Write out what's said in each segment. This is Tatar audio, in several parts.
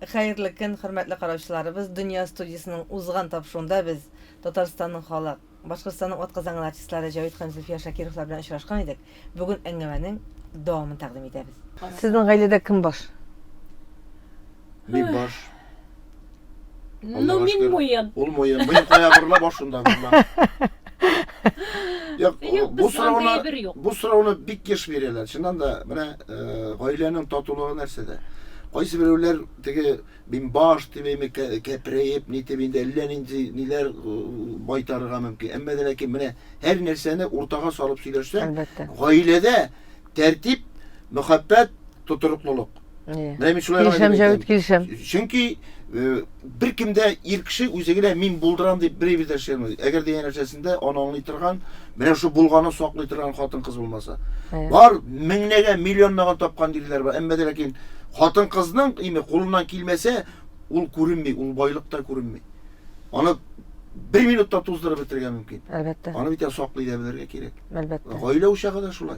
Хәерле көн, хөрмәтле караучыларыбыз. Дөнья студиясенең узган тапшыруында без Татарстанның халык, Башкортстанның атказанган артистлары Җәвит һәм Зөлфия Шакировлар белән очрашкан идек. Бүген әңгәмәнең дәвамын тәкъдим итәбез. Сезнең гаиләдә кем баш? Мин баш. Ну, мин муен. Ул муен. Муен кая борыла, баш шунда борыла. Юк, Юк, бу без андый сорауны әйбер юк. бу сорауны бик еш бирәләр. Чыннан да, менә э, гаиләнең татулыгы нәрсәдә? Кайсы берәүләр теге мин баш дип әйме кәпрәеп, нитеп инде әллә нинди ниләр э, байтарырга мөмкин. Әмма дә ләкин менә һәр нәрсәне уртага салып сөйләшсәң, Әлбәттә. гаиләдә тәртип, мәхәббәт, тотрыклылык. Менә мин шулай гына Килешәм, дип Җәвит, әйтәм. килешәм. Чөнки э, беркем дә ир кеше үзе генә мин булдырам дип бер әйбер дә эшли алмый. Әгәр дә янәшәсендә аны аңлый торган, менә шул булганын саклый торган хатын-кыз булмаса. Бар меңнәгән, миллионлаган тапкан ирләр бар. Әмма дә ләкин хатын-кызның име кулыннан килмәсә, ул күренми, ул байлык та күренми. Аны бер минутта туздырып бетерергә мөмкин. Әлбәттә. Аны бит саклый да белергә кирәк. Әлбәттә. Гаилә учагы да шулай.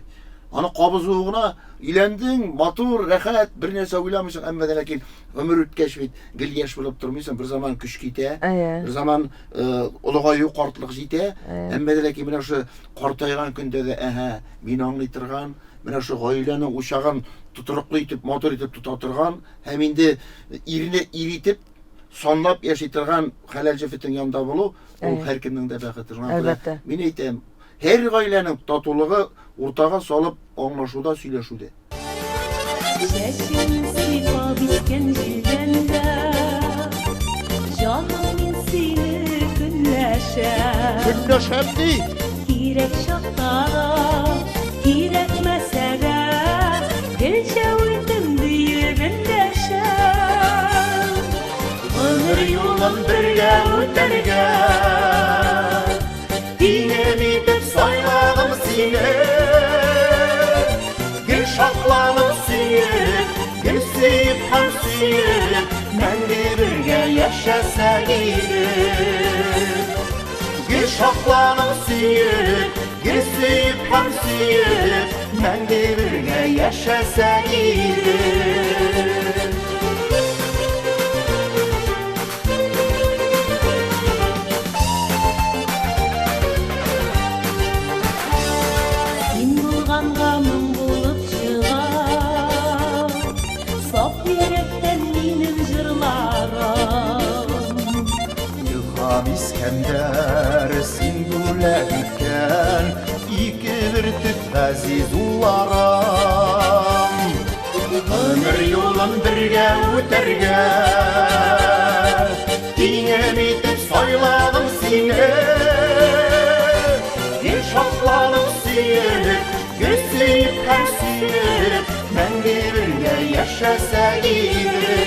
Аны кабызуы гына өйләндең, матур, рәхәт, бер нәрсә уйламыйсың, әмма дә ләкин гомер үткәч бит гел яшь булып тормыйсың, бер заман көч китә, бер заман э, олыгаю, картлык җитә. Әмма дә ләкин менә шушы картайган көндә дә, әһә, мин аңлый торган, менә шушы гаиләнең учагын тотрыклы итеп, матур итеп тота торган һәм инде ирне ир итеп санлап яши торган хәләл җефетең янында булу, ул һәркемнең дә бәхете. Шуңа күрә мин әйтәм, Һәр гаиләнең татулыгы уртага салып аңлашуда, сөйләшүдә. Чәчеңне сыйпап искән җилдән дә, Җаным, мин сине көнләшәм. Көнләшәм ди! Кирәк чакта да, кирәкмәсә дә, Гел Җәвитем диеп эндәшәм. Гомер юлын бергә үтәргә. Тиңем итеп сайладым сине. Гел шатланып сөеп, гел сөеп һәм сөеп, мәңге бергә яшәсәк иде. Гел шатланып сөеп, гел сөеп һәм сөеп, мәңге бергә яшәсәк иде. Син булганга моң булып чыга, Саф йөрәктән минем җырларым. Илһам Искәндәр, син бүләк иткән ике бөртек газиз улларым. Гомер юлын бергә үтәргә Тиңем итеп сайладым сине Гел шатланып сөенеп, гел сөеп һәм сөенеп Мәңге бергә яшәсәк иде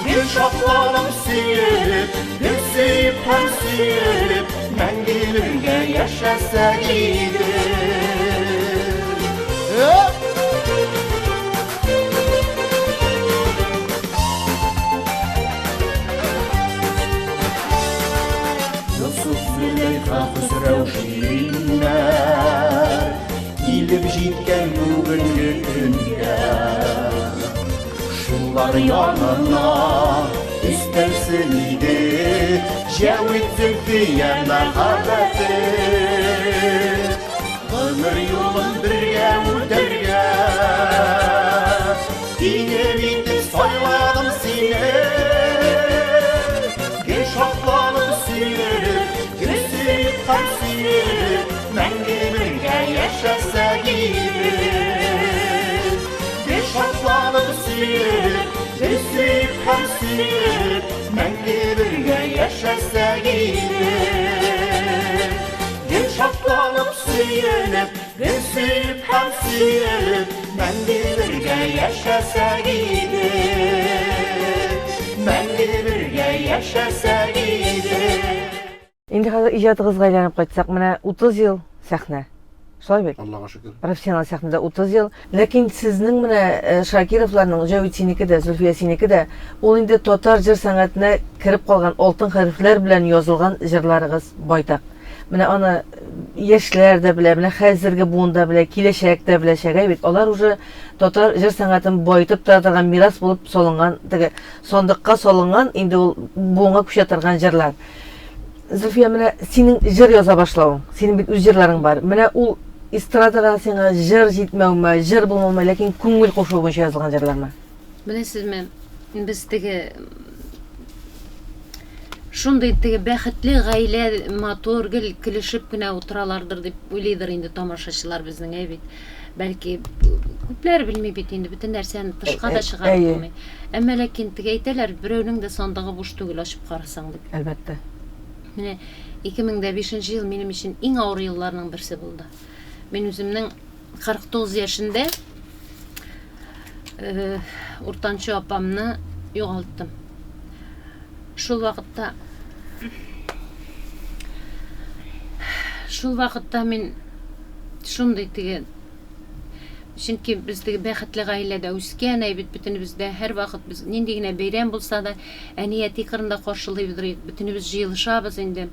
Гел шатланып сөенеп, гел сөеп һәм сөенеп Мәңге бергә яшәсәк иде. Йосыф, Зөләйха, Хөсрәү, Шириннәр Килеп җиткән бүгенге көнгә. Шулар янына өстәлсен иде Җәвит Зөлфия мәхәббәте. Гомер юлын бергә үтәргә Тиңем итеп сайладым сине. Гел шатланып сөенеп, гел сөеп һәм сөенеп, Мәңге бергә яшәсәк иде. Гел шатланып сөенеп, гел сөеп һәм сөенеп, Мәңге бергә яшәсәк иде. Гел шатланып сөенеп, гел сөеп һәм сөенеп, Мәңге бергә яшәсәк иде. Мәңге бергә яшәсәк иде. Инде хәзер иҗатыгызга әйләнеп кайтсак, менә 30 ел сәхнә. Шулай бит? Аллага шөкер. Профессионал сәхнәдә 30 ел. Ләкин сезнең менә э, Шакировларның, Җәвит синеке дә, Зөлфия синеке дә, ул инде татар җыр сәнгатенә кереп калган алтын хәрефләр белән язылган җырларыгыз байтак. Менә аны яшьләр дә белә, менә хәзерге буын да белә, киләчәк тә беләчәк, әй бит. Алар уже татар җыр сәнгатен баетып тора торган мирас булып салынган, теге сандыкка салынган, инде ул буынга күчә торган җырлар. Зөлфия, менә синең җыр яза башлавың, синең бит үз җырларың бар. Менә ул эстрадага сиңа җыр җитмәүме, җыр булмаумы, ләкин күңел кушуы буенча язылган җырлармы? Беләсезме, без теге шундый теге бәхетле гаилә, матур, гел көлешеп кенә утыралардыр дип уйлыйдыр инде тамашачылар безнең, әй бит. Бәлки күпләр белми бит инде, бөтен нәрсәне тышка да чыгарып булмый. Әмма ләкин теге әйтәләр, берәүнең дә сандыгы буш түгел, ачып карасаң дип. Әлбәттә. Менә 2005 ел минем өчен иң авыр елларның берсе булды. Мин үземнең 49 яшендә э, уртанчы апамны югалттым. Шул вакытта шул вакытта мин шундый теге чөнки без теге бәхетле гаиләдә үскән әй бит бөтенебез дә һәрвакыт без нинди генә бәйрәм булса да әни әти кырында каршылыйбыз бөтенебез җыелышабыз инде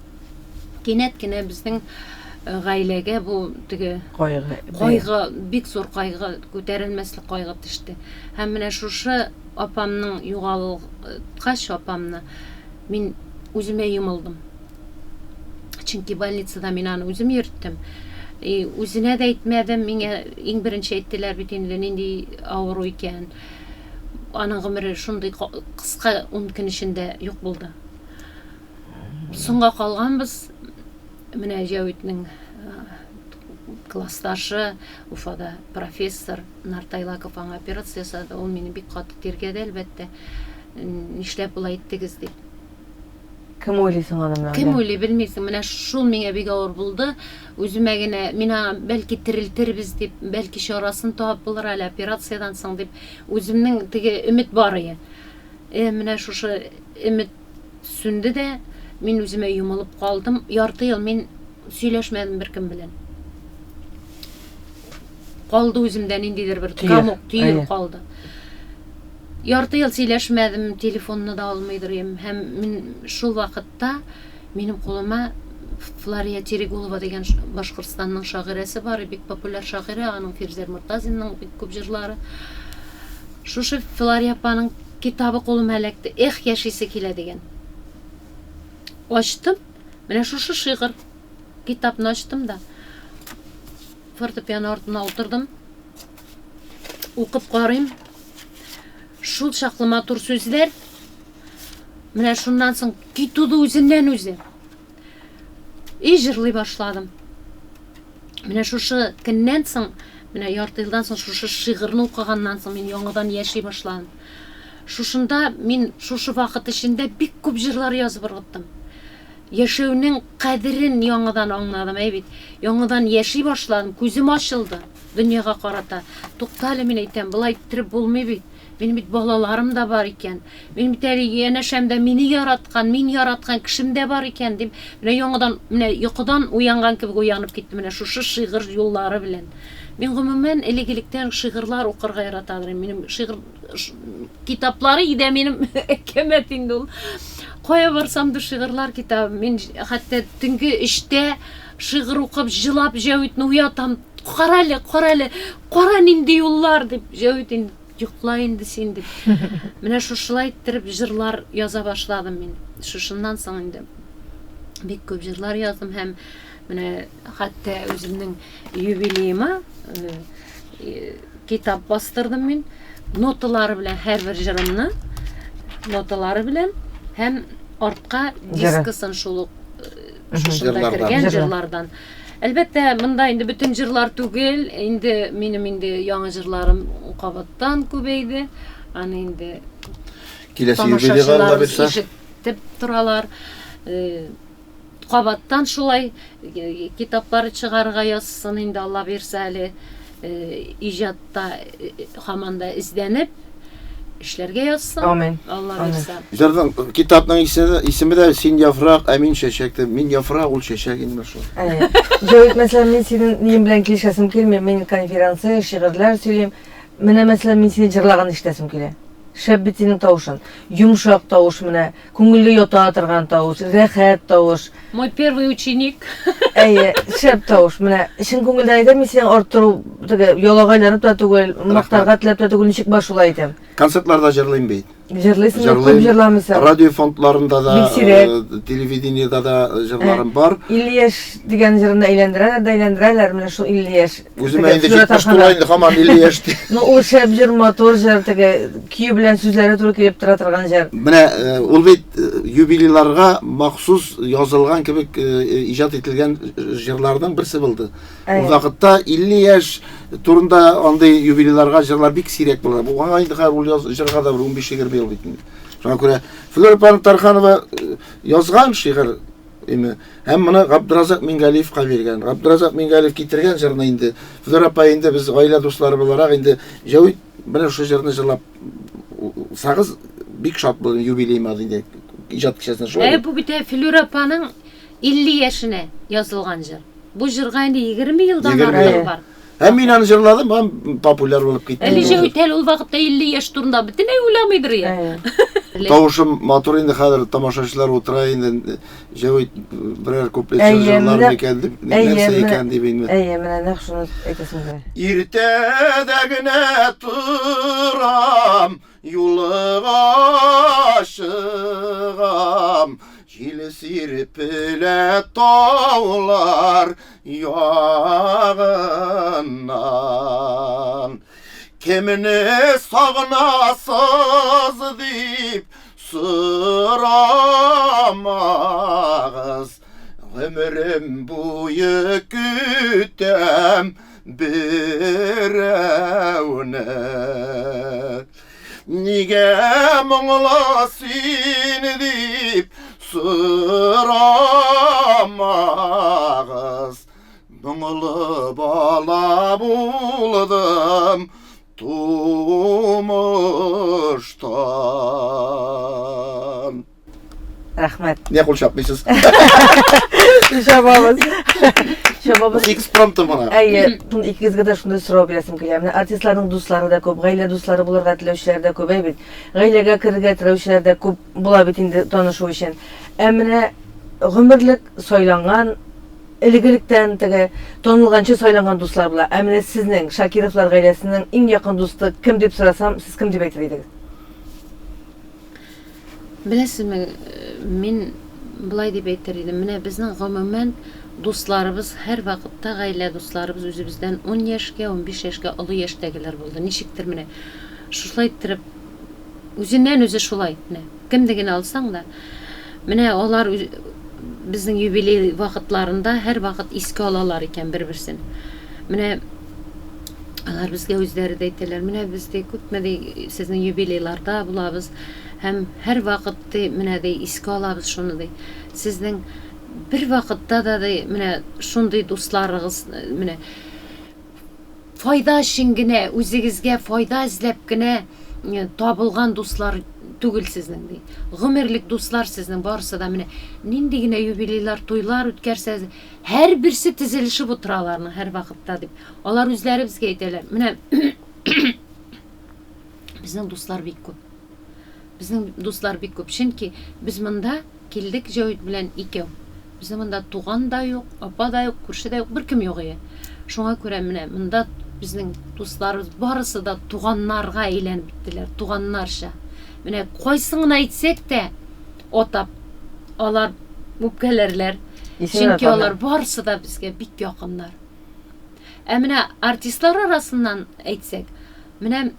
кинәт кенә безнең э, гаиләгә бу теге кайгы кайгы бик зур кайгы күтәрелмәслек кайгы төште һәм менә шушы апамның югалткач апамны мин үземә йомылдым Чөнки больницада мин аны үзем йөрттем. И, үзенә дә әйтмәдем, миңа иң беренче әйттеләр бит инде нинди авыру икән. Аның гомере шундый кыска 10 көн эчендә юк булды. Соңга калганбыз. Менә Җәвитнең э, классташы, Уфада профессор Нартайлаков аңа операция ясады. Ул мине бик каты тиргәде, әлбәттә. Нишләп болай иттегез дип. Кем уйлый соң аны менә? Кем уйлый, белмисең. Менә шул миңа бик авыр булды. Үземә генә, мин аңа бәлки терелтербез дип, бәлки чарасын табып булыр әле операциядән соң дип, үземнең теге өмет бар иде. Э, менә шушы өмет сүнде дә, мин үземә йомылып калдым. Ярты ел мин сөйләшмәдем беркем белән. Калды үземдә ниндидер бер комок, төер калды. Ярты ел сөйләшмәдем, телефонны да алмыйдыр идем. Һәм мин шул вакытта минем кулыма Флария Терегулова дигән Башкортстанның шагыйрәсе бар, бик популяр шагыйрә, аның Фирзәр Мортазинның бик күп җырлары. Шушы Флария апаның китабы кулыма эләкте. Эх, яшисе килә дигән. Ачтым. Менә шушы шигырь. Китапны ачтым да фортепиано артына утырдым. Укып карыйм. Шул чаклы матур сүзләр. Менә шуннан соң көй туды үзеннән үзе. И җырлый башладым. Менә шушы көннән соң, менә ярты елдан соң шушы шигырьне укыганнан соң мин яңадан яши башладым. Шушында мин шушы вакыт эчендә бик күп җырлар язып ыргыттым. Яшәүнең кадерен яңадан аңладым, әй бит. Яңадан яши башладым, күзем ачылды дөньяга карата. Тукта әле, мин әйтәм, болай иттереп булмый бит. Минем бит балаларым да бар икән. Минем бит әле янәшәмдә мине яраткан, мин яраткан кешем дә бар икән дип, менә яңадан, менә йокыдан уянган кебек уянып киттем менә шушы шигырь юллары белән. Мин гомумән элек-электән шигырьләр укырга ярата идем. Минем шигырь китаплары иде минем әкәмәт инде ул. Кая барсам да шигырьләр китабы. Мин хәтта төнге өчтә шигырь укып, җылап Җәвитне уятам. Кара әле, кара әле, кара нинди юллар дип, Җәвит инде йокла инде син дип. Менә шушылай иттереп җырлар яза башладым мин. Шушыннан соң инде бик күп җырлар яздым һәм менә хәтта үземнең юбилеема э, э, китап бастырдым мин. Ноталары белән һәрбер җырымны ноталары белән һәм артка дискысын шул ук э, шушында кергән җырлардан. Әлбәттә, монда инде бөтен җырлар түгел, инде минем инде яңа җырларым кабаттан күбәйде. Аны инде киләсе юбилейга Алла бирсә ишетеп торалар. Э, кабаттан шулай э, китаплар чыгарырга язсын инде Алла бирсә әле э, иҗатта һаман да эзләнеп эшләргә язсын. Амин. Алла бирсә. Җырның китапның исеме, исеме дә Син яфрак, ә мин чәчәк дип. Мин яфрак, ул чәчәк инде шул. Әйе. Җәвит, мәсәлән, мин синең нием белән килешәсем килми. Мин конференция, шигырьләр сөйлим. Менә, мәсәлән, мин сине җырлаган ишетәсем килә. Шәп бит синең тавышың. Йомшак тавыш менә, күңелгә ята торган тавыш, рәхәт тавыш. Мой первый ученик. Әйе, шәп тавыш. Менә чын күңелдән әйтәм, мин сине арттыру теге ялагайланып та түгел, мактарга теләп тә түгел, ничек бар шулай әйтәм. Концертларда җырлыйм бит. Җырлыйсың, күп җырламыйсың. Радио фондларында да, э, телевидениедә дә җырларым э, бар. 50 яшь дигән җырны әйләндерәләр дә әйләндерәләр, менә шул 50 яшь. Үземә инде 70 тула инде, һаман 50 яшь ди. Ну, ул шәп җыр, матур җыр, теге көе белән сүзләре туры килеп тора торган җыр. Менә э, ул бит юбилейларга махсус язылган кебек иҗат ителгән җырларның берсе булды. Ул вакытта 50 яшь турында андый юбилейларга җырлар бик сирәк була. Бу аңа инде хәзер ул яз җырга да бер 15-20 ел бит инде. Шуңа күрә Флера апа Тарханова э, язган шигырь име. Һәм моны Габдразак Мингалиевка биргән. Габдразак Мингалиев китергән җырны инде. Флера апа инде без гаилә дуслары буларак инде Җәвит менә шушы җырны җырлап сагыз бик шат булдым юбилеема инде иҗат кичәсенә шулай. Ә бу бит Флера апаның 50 яшенә язылган җыр. Бу җырга инде 20 елдан артык бар. Һәм мин аны җырладым, һәм популяр булып китте. Әле Җәвит әле ул вакытта 50 яшь турында бөтенләй уйламыйдыр я. Тавышым матур инде хәзер тамашачылар утыра инде Җәвит берәр куплет җырлар микән дип, нәрсә икән дип инде. Әйе, менә нәкъ шуны әйтәсем килә. Иртәдә генә торам, Юлыга чыгам, җил сирпелә таулар ягыннан. Кемне сагынасыз дип сорамагыз, гомерем буе көтәм берәүне. Нигә моңлы син дип сорамагыз, Моңлы бала булдым тумыштан. Рәхмәт. Нигә кул чапмыйсыз? Чабабыз. Чабабыз. Экспромтом гына. Әйе, икегезгә дә шундый сорау бирәсем килә. Менә артистларның дуслары да күп, гаилә дуслары булырга теләүчеләр дә күп, әй бит. Гаиләгә керергә теләүчеләр дә күп була бит инде танышу өчен. Ә менә гомерлек сайланган, элек-электән теге танылганчы сайланган дуслар була. Ә менә сезнең, Шакировлар гаиләсенең иң якын дусты кем дип сорасам, сез кем дип әйтер идегез? Беләсезме, мин болай дип әйтер идем, менә безнең гомумән дусларыбыз һәрвакытта гаилә дусларыбыз үзебездән ун яшькә, 15 яшькә олы яшьтәгеләр булды. Ничектер менә шушылай иттереп, үзеннән-үзе шулай менә. Кемне генә алсаң да, менә алар безнең юбилей вакытларында һәрвакыт искә алалар икән бер-берсен. Менә Алар безгә үзләре дә әйтәләр, менә без ди күпме ди сезнең юбилейларда булабыз һәм һәрвакыт ди менә ди искә алабыз шуны ди. Сезнең бер вакытта да ди менә шундый дусларыгыз менә файда өчен генә, үзегезгә файда эзләп кенә табылган дуслар түгел сезнең ди. Гомерлек дуслар сезнең барысы да менә нинди генә юбилейлар, туйлар үткәрсәгез, һәрберсе тезелешеп утыра аларның һәрвакытта дип. Алар үзләре безгә әйтәләр. Менә безнең дуслар бик күп. Безнең дуслар бик күп. Чөнки без монда килдек Җәвит белән икәү. Безнең монда туган да юк, апа да юк, күрше дә юк, беркем юк ие. Шуңа күрә менә монда безнең дусларыбыз барысы да туганнарга әйләнеп беттеләр, туганнарча. Менә кайсын гына әйтсәк тә, атап, алар үпкәләрләр. Чөнки алар барысы да безгә бик якыннар. Ә менә артистлар арасыннан әйтсәк, менә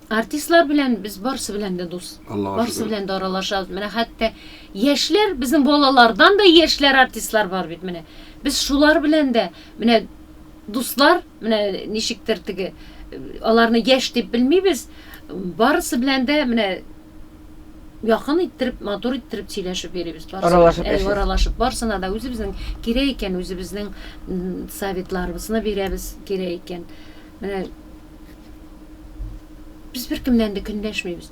артистлар белән без барысы белән дә дус. Барысы белән дә аралашабыз. Менә хәтта яшьләр, безнең балалардан да яшьләр артистлар бар бит менә. Без шулар белән дә менә дуслар, менә ничектер теге аларны яшь дип белмибез. Барысы белән дә менә якын иттереп, матур иттереп сөйләшеп йөрибез. Аралашып яшибез. Аралашып, барсына да үзебезнең кирәк икән, үзебезнең советларыбызны бирәбез кирәк икән. Менә без беркемнән дә көнләшмибез.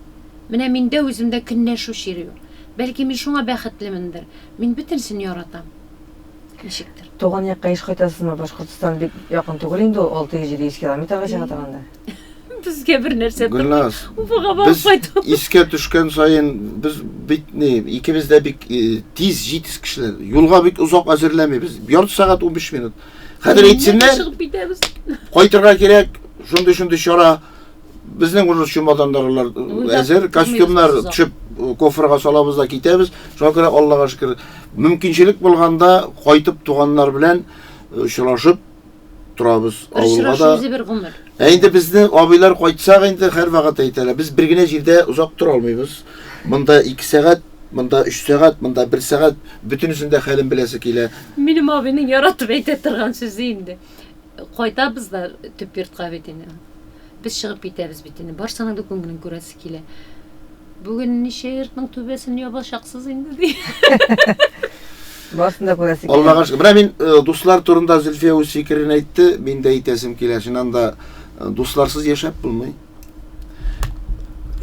Менә миндә үземдә көнләшү чире юк. Бәлки мин шуңа бәхетлемендер. Мин бөтенесен яратам. Ничектер. Туган якка еш кайтасызмы? Башкортстан бик якын түгел инде ул, 600-700 километрга чыга торганда. Безгә бер нәрсә тормый. Гөлназ, Уфага барып без кайту. искә төшкән саен без бит ни, икебез дә бик э, тиз, җитез кешеләр. Юлга бик озак әзерләмибез. Ярты сәгать 15 минут. Хәзер әйтсеннәр, Чыгып китәбез. кайтырга кирәк, шундый-шундый чара. Безнең уже чемоданнар алар Уйлап әзер, костюмнар тормыйбыз төшеп э, кофрга салабыз да китәбез. Шуңа күрә Аллага шөкер, мөмкинчелек булганда кайтып туганнар белән э, очрашып торабыз авылга Очрашу да. үзе бер гомер. Ә инде безне абыйлар кайтсак инде һәрвакыт әйтәләр, без бер генә җирдә озак тора алмыйбыз. Монда 2 сәгать, монда 3 сәгать, монда 1 сәгать, бөтенесен дә хәлен беләсе килә. Минем абыйның яратып әйтә торган сүзе инде. Кайтабыз да төп йортка бит инде. Без чыгып китәбез бит инде. Барсының да күңелен күрәсе килә. Бүген ничә йортның түбәсен ябачаксыз инде ди. Барсын да күрәсе килә. Аллага шөкер. Менә мин э, дуслар турында Зөлфия үз фикерен әйтте, мин дә әйтәсем килә. Чыннан да э, дусларсыз яшәп булмый.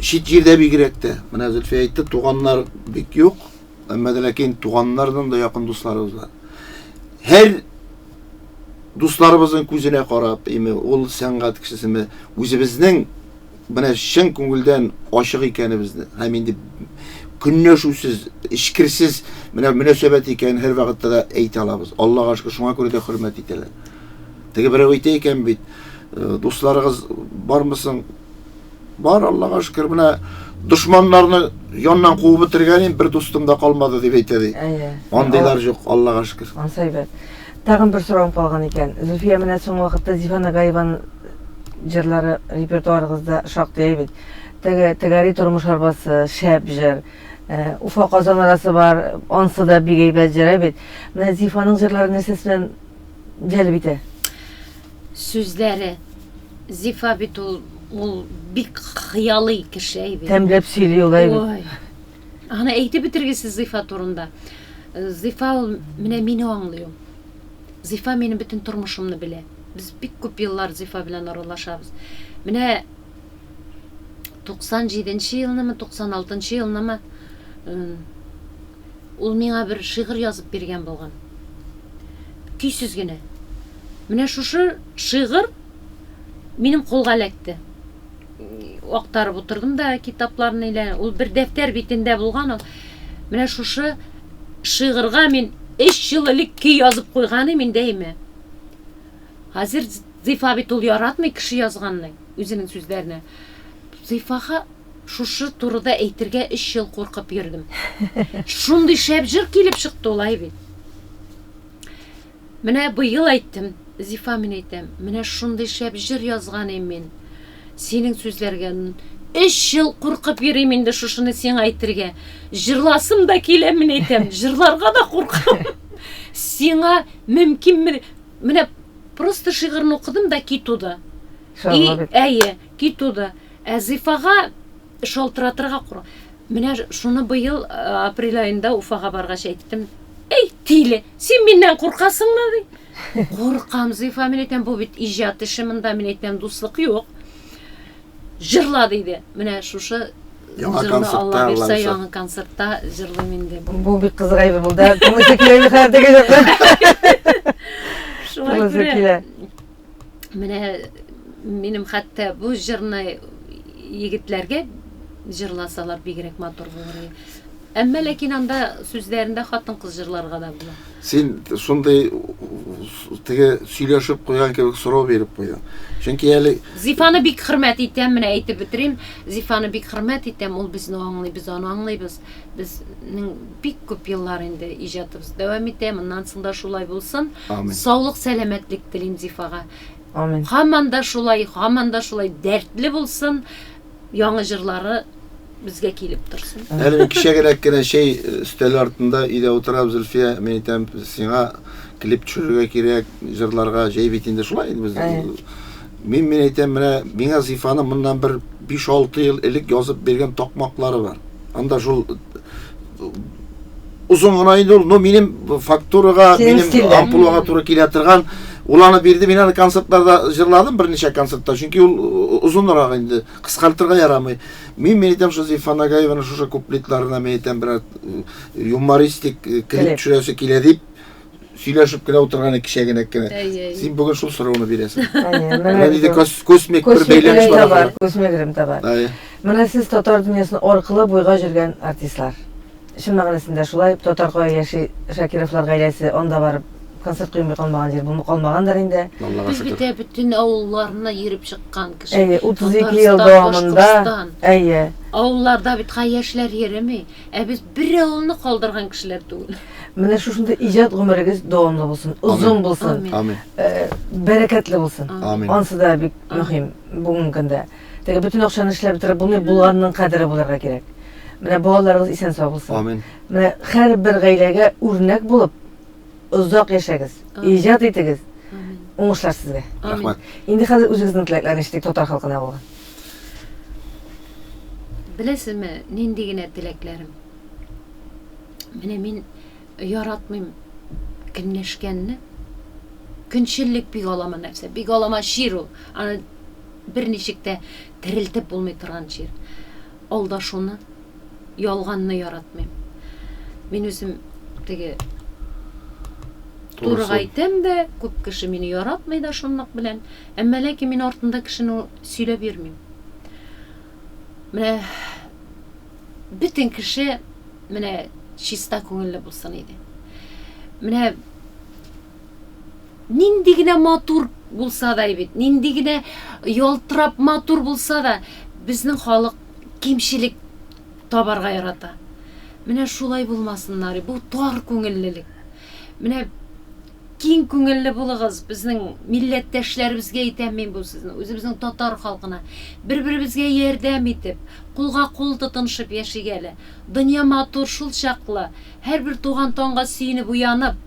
Чит җирдә бигрәк тә. Менә Зөлфия әйтте, туганнар бик юк. Әмма дә ләкин туганнардан да якын дусларыбыз бар. Һәр дусларыбызның күзенә карап, име, ул сәнгать кешесеме, үзебезнең менә чын күңелдән ачык икәнебезне һәм инде көнләшүсез, эчкерсез менә мөнәсәбәт икәнен һәрвакытта да әйтә алабыз. Аллага шөкер, шуңа күрә дә хөрмәт итәләр. Теге берәү әйтә икән бит, «Э, дусларыгыз бармы соң? Бар, Аллага шөкер, менә дошманнарны яннан куып бетергән инде, бер дустым да калмады дип әйтә ди. Әйе. Андыйлар юк, Аллага шөкер. Ансы әйбәт. Тагын бер соравым калган икән. Зөлфия, менә соңгы вакытта Зифа Нагаеваның җырлары репертуарыгызда шактый әйбәт. Теге Тәгәри тормыш арбасы, шәп җыр. Э, Уфа Казан арасы бар, ансы да бик әйбәт җыр әйбәт. Менә Зифаның җырлары нәрсәсе белән җәлеп итә? Сүзләре. Зифа бит ул ул бик хыялый кеше әйбәт. Тәмләп сөйли ул әйбәт. Ой. Аны әйтеп бетергесез Зифа турында. Э, Зифа ул менә мине аңлый ул. Зифа минем бөтен тормышымны белә. Без бик күп еллар Зифа белән аралашабыз. Менә 97 елнымы, 96 елнымы ул миңа бер шигырь язып биргән булган. Көйсез генә. Менә шушы шигырь минем кулга эләкте. Актарып утырдым да китапларны илә. Ул бер дәфтәр битендә булган ул. Менә шушы шигырьгә мин 3 ел элек көй язып куйган идем инде әйме. Хәзер Зифа бит ул яратмый кеше язганны, үзенең сүзләренә. Зифага шушы турыда әйтергә 3 ел куркып йөрдем. Шундый шәп җыр килеп чыкты ул бит. Менә быел әйттем, Зифа мин әйтәм, менә шундый шәп җыр язган идем мин. Синең сүзләргә өч ел куркып йөрим инде шушыны сиңа әйтергә. Җырласым да килә, мин әйтәм, җырларга да куркам. Сиңа мөмкинме? Менә просто шигырьне укыдым да ки туды. И, әйе, ки туды. Ә Зифага шалтыратырга куркам. Менә шуны быел э, апрель аенда Уфага баргач әйттем. Эй, тиле, син миннән куркасыңмы? ди. Куркам, Зифа, мин әйтәм, бу бит иҗат эше монда, мин әйтәм, дуслык юк. Җырла диде. Менә шушы Яңа җырны концертта, Алла бирсә, Алла бирсә. яңа концертта җырлыйм инде. Бу бик кызык әйбер булды. Тыңлыйсы килә инде хәзер теге җырны. Шуңа Тыңлыйсы күрә килә. Менә минем хәтта бу җырны егетләргә җырласалар бигрәк матур булыр иде. Әмма ләкин анда сүзләрендә хатын-кыз җырларга да була. Син шундый теге сөйләшеп куйган кебек сорау биреп куйдың. Чөнки әле Зифаны бик хөрмәт итәм, менә әйтеп бетерим. Зифаны бик хөрмәт итәм, ул безне аңлый, без аны аңлыйбыз. Безнең бик күп еллар инде иҗатыбыз дәвам итә, моннан соң да шулай булсын. Амин. Саулык, сәламәтлек телим Зифага. Амин. Һаман да шулай, һаман да шулай дәртле булсын, яңа җырлары безгә килеп торсын. Әле мин кичәгерәк кенә чәй өстәле артында өйдә утырам, Зөлфия, мин әйтәм, сиңа клип төшерергә кирәк, җырларга, җәй бит инде шулай инде без. Мин мин әйтәм, менә миңа Зифаның моннан бер 5-6 ел элек язып биргән такмаклары бар. Анда шул озын гына инде ул, но минем фактурага, минем амплуага туры килә торган. Ул аны бирде, мин аны концертларда җырладым, берничә концертта, чөнки ул озынрак инде, кыскартырга ярамый. Мин мин әйтәм, шул Зифа Нагаеваның шушы куплетларына мин әйтәм, берәр юмористик клип төшерәсе килә дип. сөйләшеп кенә утырган кичә генә кенә. Син бүген шул сорауны бирәсең. Менә нинди космик бер бәйләнеш бар. Космик элемтә бар. Менә сез татар дөньясын аркылы буйга йөргән артистлар. Чын мәгънәсендә шулай, татар кая яши, Шакировлар гаиләсе анда барып концерт куймый калмаган җир булмый калмагандыр инде. Аллага Без шөкер. бит бөтен авылларны йөреп чыккан кеше. Әйе, 32 ел Татарстан, дәвамында. Башкортстан. Әйе. Авылларда бит хәй яшьләр йөреми. Ә без бер авылны калдырган кешеләр түгел. Менә шушындый иҗат гомерегез дәвамлы булсын, озын булсын, Амин. Амин. э, бәрәкәтле булсын. Амин. Ансы да бик мөһим бүгенге көндә. Теге бөтен акчаны эшләп бетереп булмый, булганның кадере булырга кирәк. Менә балаларыгыз исән сау булсын. Амин. Менә һәрбер гаиләгә үрнәк булып, озак яшәгез, иҗат итегез. Амин. Уңышлар сезгә. Амин. Рәхмәт. Инде хәзер үзегезнең теләкләрне ишетик татар халкына булган. Беләсезме, нинди генә теләкләрем? Менә мин яратмыйм көнләшкәнне. Көнчеллек бик алама нәрсә, бик алама чир ул. Аны берничек тә терелтеп булмый торган чир. Алдашуны, ялганны яратмыйм. Мин үзем теге турыга әйтәм дә, күп кеше мине яратмый да шунлык белән. Әмма ләкин мин артында кешене сөйләп йөрмим. Менә бөтен кеше менә чиста күңелле булсын иде. Менә нинди генә матур булса да бит, нинди генә ялтырап матур булса да, безнең халык кимчелек табарга ярата. Менә шулай булмасыннар, бу тар күңеллелек. Менә киң күңелле булыгыз, безнең милләттәшләребезгә әйтәм мин бу сүзне, үзебезнең татар халкына. Бер-беребезгә ярдәм итеп, кулга кул тотынышып яшик әле. Дөнья матур шул чаклы, һәрбер туган таңга сөенеп уянып,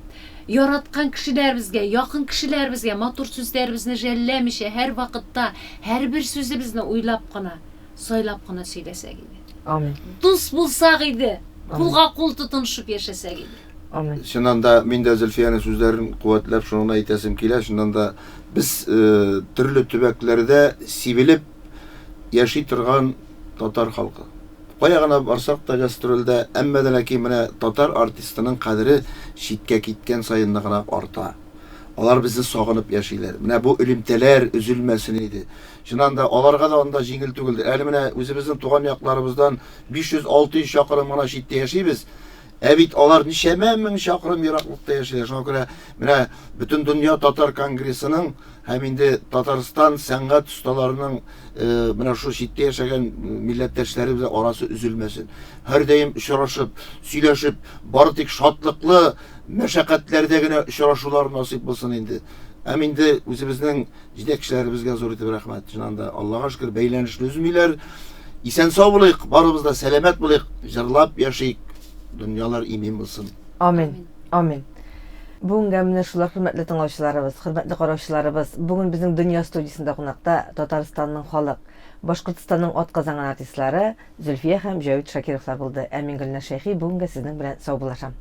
Яраткан кешеләребезгә, якын кешеләребезгә матур сүзләребезне жәлләмичә, һәрвакытта һәрбер сүзебезне уйлап кына, сайлап кына сөйләсәк иде. Амин. Дус булсак иде, Амин. кулга кул тотынышып яшәсәк иде. Амин. Чыннан да, мин дә Зөлфиянең сүзләрен куәтләп шуны гына әйтәсем килә, чыннан да без э, төрле төбәкләрдә сибелеп яши торган татар халкы. Кая гына барсак та гастрольдә, әмма дә ләкин менә татар артистының кадере читкә киткән саен ныграк арта. Алар безне сагынып яшиләр. Менә бу элемтәләр өзелмәсен иде. Чыннан да, аларга да анда җиңел түгелдер. Әле менә үзебезнең туган якларыбыздан 500-600 чакрым гына читтә яшибез. Ә бит алар ничәмә мең чакрым ераклыкта яшиләр. Шуңа күрә менә Бөтендөнья татар конгрессының һәм инде Татарстан сәнгать осталарының э, менә шул читтә яшәгән милләттәшләре белән арасы өзелмәсен. Һәрдаим очрашып, сөйләшеп, бары тик шатлыклы мәшәкатьләрдә генә очрашулар насыйп булсын инде. Һәм инде үзебезнең Җитәкчеләребезгә зур итеп рәхмәт. Чыннан да, Аллага шөкер, бәйләнешне өзмиләр. Исән-сау булыйк, барыбыз да сәламәт булыйк, җырлап яшик, дөньялар имин булсын. Амин. Амин. Бүгенгә менә шулар, хөрмәтле тыңлаучыларыбыз, хөрмәтле караучыларыбыз. Бүген безнең Дөнья студиясендә кунакта Татарстанның халык, Башкортстанның атказанган артистлары Зөлфия һәм Җәвит Шакировлар булды. Ә мин Гөлназ Шәйхи бүгенгә сезнең белән саубуллашам.